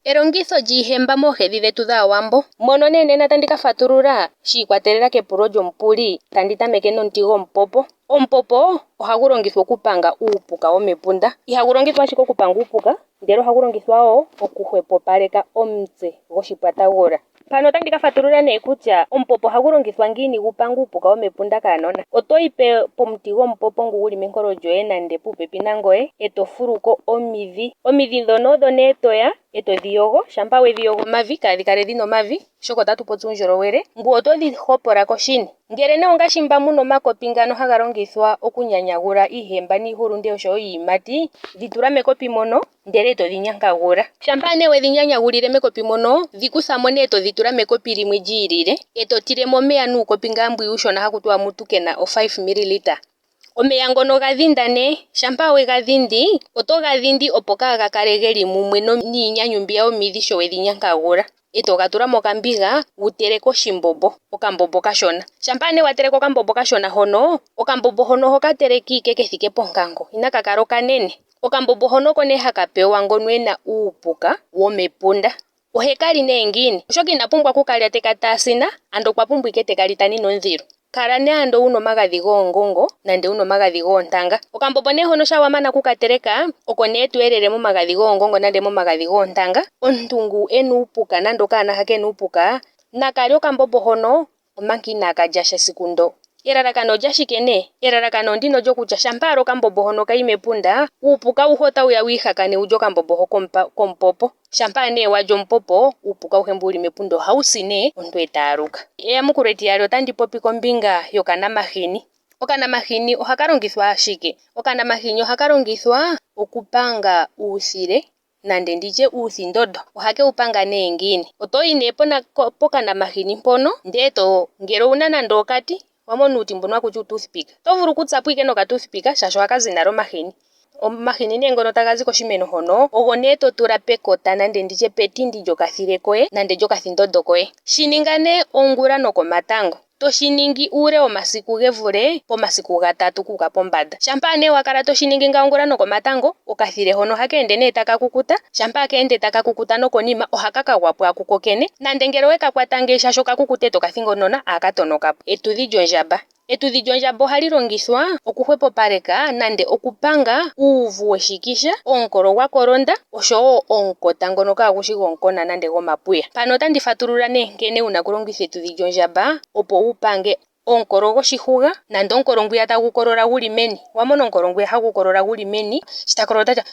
Elongitho lyiihemba moohedhi dhetu dhAawambo. Mono nee nena tandi ka fatulula shi ikwatelela kepulo lyomupuli tandi tameke nomuti gomupopo. Omupopo ohagu longithwa okupanga uupuka womepunda. Ihagu longithwa ashike okupanga uupuka ndele ohagu longithwa wo okuhwepopaleka omutse goshipwatagula. Mpano otandi ka fatulula nee kutya omupopo ohagu longithwa ngiini gu pange uupuka womepunda kaanona. Oto yi pomuti gomupopo ngu guli menkolo lyoye nande puupepi nangoye eto fuluko omidhi. Omidhi ndhono odho nee toya eto dhi yogo, shampa wedhi yogo omavi kaadhi kale dhina omavi oshoka otatu popi uundjolowele, ngoye oto dhi hopola koshini. Ngele nee ongaashi mba muna omakopi ngano haga longithwa okunyanyagula iihemba niihulunde oshowo iiyimati, dhi tula mekopi mono ndele eto dhi nyankagula. Shampa nee wedhi nyanyagulile mekopi mono, dhi kutha mo nee eto dhi tula mekopi limwe lyi ilile, eto tile mo omeya nuukopi ngaa mbwi uushona haku tiwa mutu kena o 5ml. Omeya ngono ga dhinda nee. Shampa we ga dhindi, oto ga dhindi opo kaaga kale geli mumwe niinyanyu mbiya yomidhi sho wedhi nyankagula. E to ga tula mokambiga wu teleke oshimbombo, okambombo okashona. Shampa nee wa teleke okambombo okashona hono, okambombo hono oho ka teleke ike ke thike ponkango, inaka kala okanene. Okambombo hono oko nee haka pewa ngono ena uupuka womepunda. Ohe ka li nee ngiini? Oshoka ina pumbwa oku ka lya teka taasina, ando okwa pumbwa ike teka li ta nine omudhilo. Kala nee ando wuna omagadhi goongongo nande wuna omagadhi goontanga. Okambombo nee hono sha wa mana oku ka teleka, oko nee to elele momagadhi goongongo nande momagadhi goontanga. Omuntu ngu ena uupuka nande okaana ha kena uupuka, naka lye okambombo hono omanga inaaka lya sha esiku ndo. Elalakano olyashike nee? Elalakano ondino lyokutya shampa owala okambombo hono kayi mepunda, uupuka awuhe otawu ya wiihakane wulye okambombo ho komupopo. Shampa nee walya omupopo, uupuka awuhe mbu wuli mepunda ohawu si nee, omuntu eta aluka. Eyamukulo etiyali otandi popi kombinga yokanamahini. Okanamahini ohaka longithwa shike? Okanamahini ohaka longithwa okupanga uuthile nande nditye uuthindondo. Ohake wu panga nee ngiini? Oto yi nee pokanamahini mpono ndee to ngele owuna nande okati, owa mona uuti mbono haku ti uutoothpick, oto vulu okutsa po ike nokatoothpick shaashi ohaka zi nale omahini. Omahini nee ngono taga zi koshimeno hono ogo nee to tula pekota nande nditye petindi lyokathile koye nande lyokathindondo koye. Shi ninga nee ongula nokomatango. To shi ningi uule womasiku ge vule pomasiku gatatu ku uka pombanda. Shampa nee wa kala to shi ningi ngawo ongula nokomatango, okathile hono ohaka ende nee taka kukuta. Shampa ka ende taka kukuta nokonima ohaka ka gwa po kuko kene. Nande ngele owe ka kwata ngeyi shaashi oka kukuta e to ka thingonona, ohaka tonoka po. Etudhi lyondjamba. Etudhi lyondjamba ohali longithwa okuhwepopaleka nande okupanga uuvu weshikisha, omukolo gwa kolonda osho wo omukota ngono kaagu shi gomunkona nande gomapuya. Mpano otandi fatulula nee nkene wuna okulongitha etudhi lyondjamba opo wu pange omukolo goshihuga nande omukolo ngwiya tagu kolola guli meni. Owa mona omukolo ngwiya hagu kolola guli meni, shi ta kolola ota tya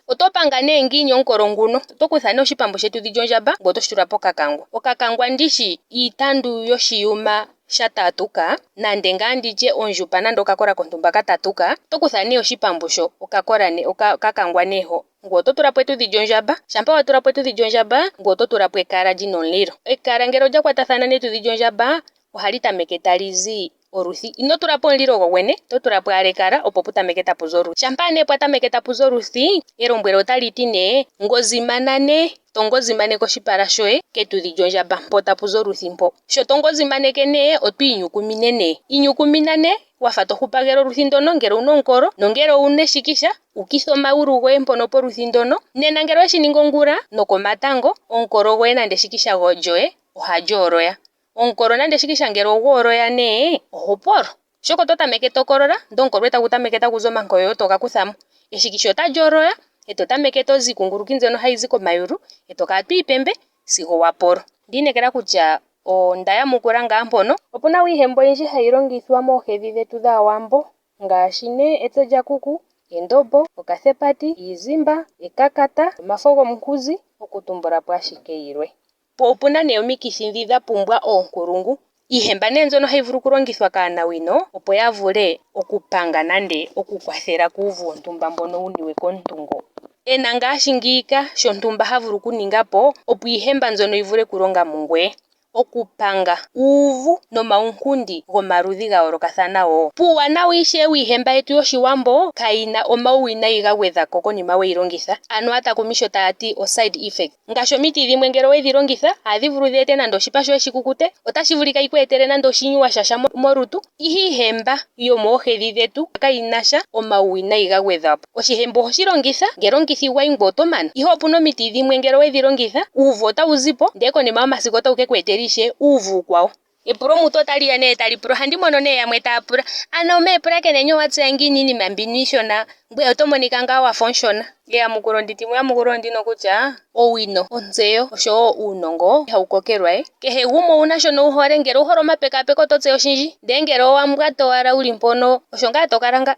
Oto panga nee ngiini omukolo nguno? Oto kutha nee oshipambu shetudhi lyondjamba ngoye oto shi tula pokakangwa. Okakangwa ndishi iitandu yoshiyuma sha tatuka, nande ngaa ndi tye ondjupa nande okakola kontumba ka tatuka, oto kutha nee oshipambu sho, okakola ne, okakangwa nee ho, ngoye oto tula po etudhi lyondjamba. Shampa wa tula po etudhi lyondjamba, ngoye oto tula po ekala li na omulilo. Ekala ngele olya kwatathana netudhi lyondjamba, ohali tameke tali zi oluthi. Ino tula po omulilo gogwene, oto tula po owala ekala opo pu tameke tapu zi oluthi. Shampa nee pwa tameke tapu zi oluthi, elombwelo otali ti nee, ngozimana nee. To ngozimaneke oshipala shoye ketudhi lyondjamba mpo tapu zi oluthi mpo. Sho to ngozimaneke nee oto inyukumine nee. Inyukumina nee wa fa to hupagele oluthi ndono ngele owuna omukolo nongele owuna eshikisha ukitha omayulu goye mpono poluthi ndono. Nena ngele owe shi ningi ongula nokomatango omukolo goye nande eshikisha lyoye ohali oloya. Omukolo nande eshikisha ngele ogwa oloya nee oho polo. Oshoka oto tameke to kolola ndele omukolo etagu tameke tagu zi omankoyoyo toga kuthamo. Eshikisha otali oloya eto tameke to zi iikunguluki mbyono hayi zi komayulu eto kala to ipembe sigo wa polo. Onda inekela kutya onda yamukula ngaa mpono. Opuna wo iihemba oyindji hayi longithwa moohedhi dhetu dhAawambo ngaashi nee etse lyakuku, endombo, okathepati, iizimba, ekakata, omafo gomunkuzi okutumbula po ashike yilwe. Po opuna nee omikithi ndhi dha pumbwa oonkulungu. Iihemba nee mbyono hayi vulu okulongithwa kaanawino opo ya vule okupanga nande okukwathela kuuvu wontumba mbono wu niwe komuntu ngo ena ngaashi ngiika shontumba ha vulu okuninga po opo iihemba mbyono yi vule okulonga mungweye. okupanga uuvu nomaunkundi gomaludhi ga yoolokathana wo. Puuwanawa ishewe wiihemba yetu yOshiwambo kayina omauwinayi ga gwedhako konima weyi longitha, ano aatakumi sho taya ti oside effect. Ngaashi omiti dhimwe ngele owedhi longitha ohadhi vulu dhi ete nande oshipa shoye shi kukute, otashi vulika yi ku etele nande oshinyuwa shasha molutu, ihe iihemba yomoohedhi dhetu kayina sha omauwinayi ga gwedhwapo. Oshihemba ohoshi longitha ngele omukithi gwayi ngoye oto mana, ihe opuna omiti dhimwe ngele owedhi longitha uuvu otawu zipo ndele konima yomasiku otawu ke ku etela ishewe uuvu uukwawo. Epulo mutu otali ya nee tali pula, ohandi mono nee yamwe taya pula, ano mee Pulakeneni owa tseya ngiini iinima mbino iishona ngoye oto monika ngaa wafa omushona? Eyamukulo ndi timu yamukule oondino kutya owino, ontseyo oshowo uunongo ihawu kokelwa ye. Kehe gumwe owuna shono wu hole, ngele owu hole omapekapeko oto tseya oshindji, ndele ngele owa mbwata owala wuli mpono osho ngaa to kala nga.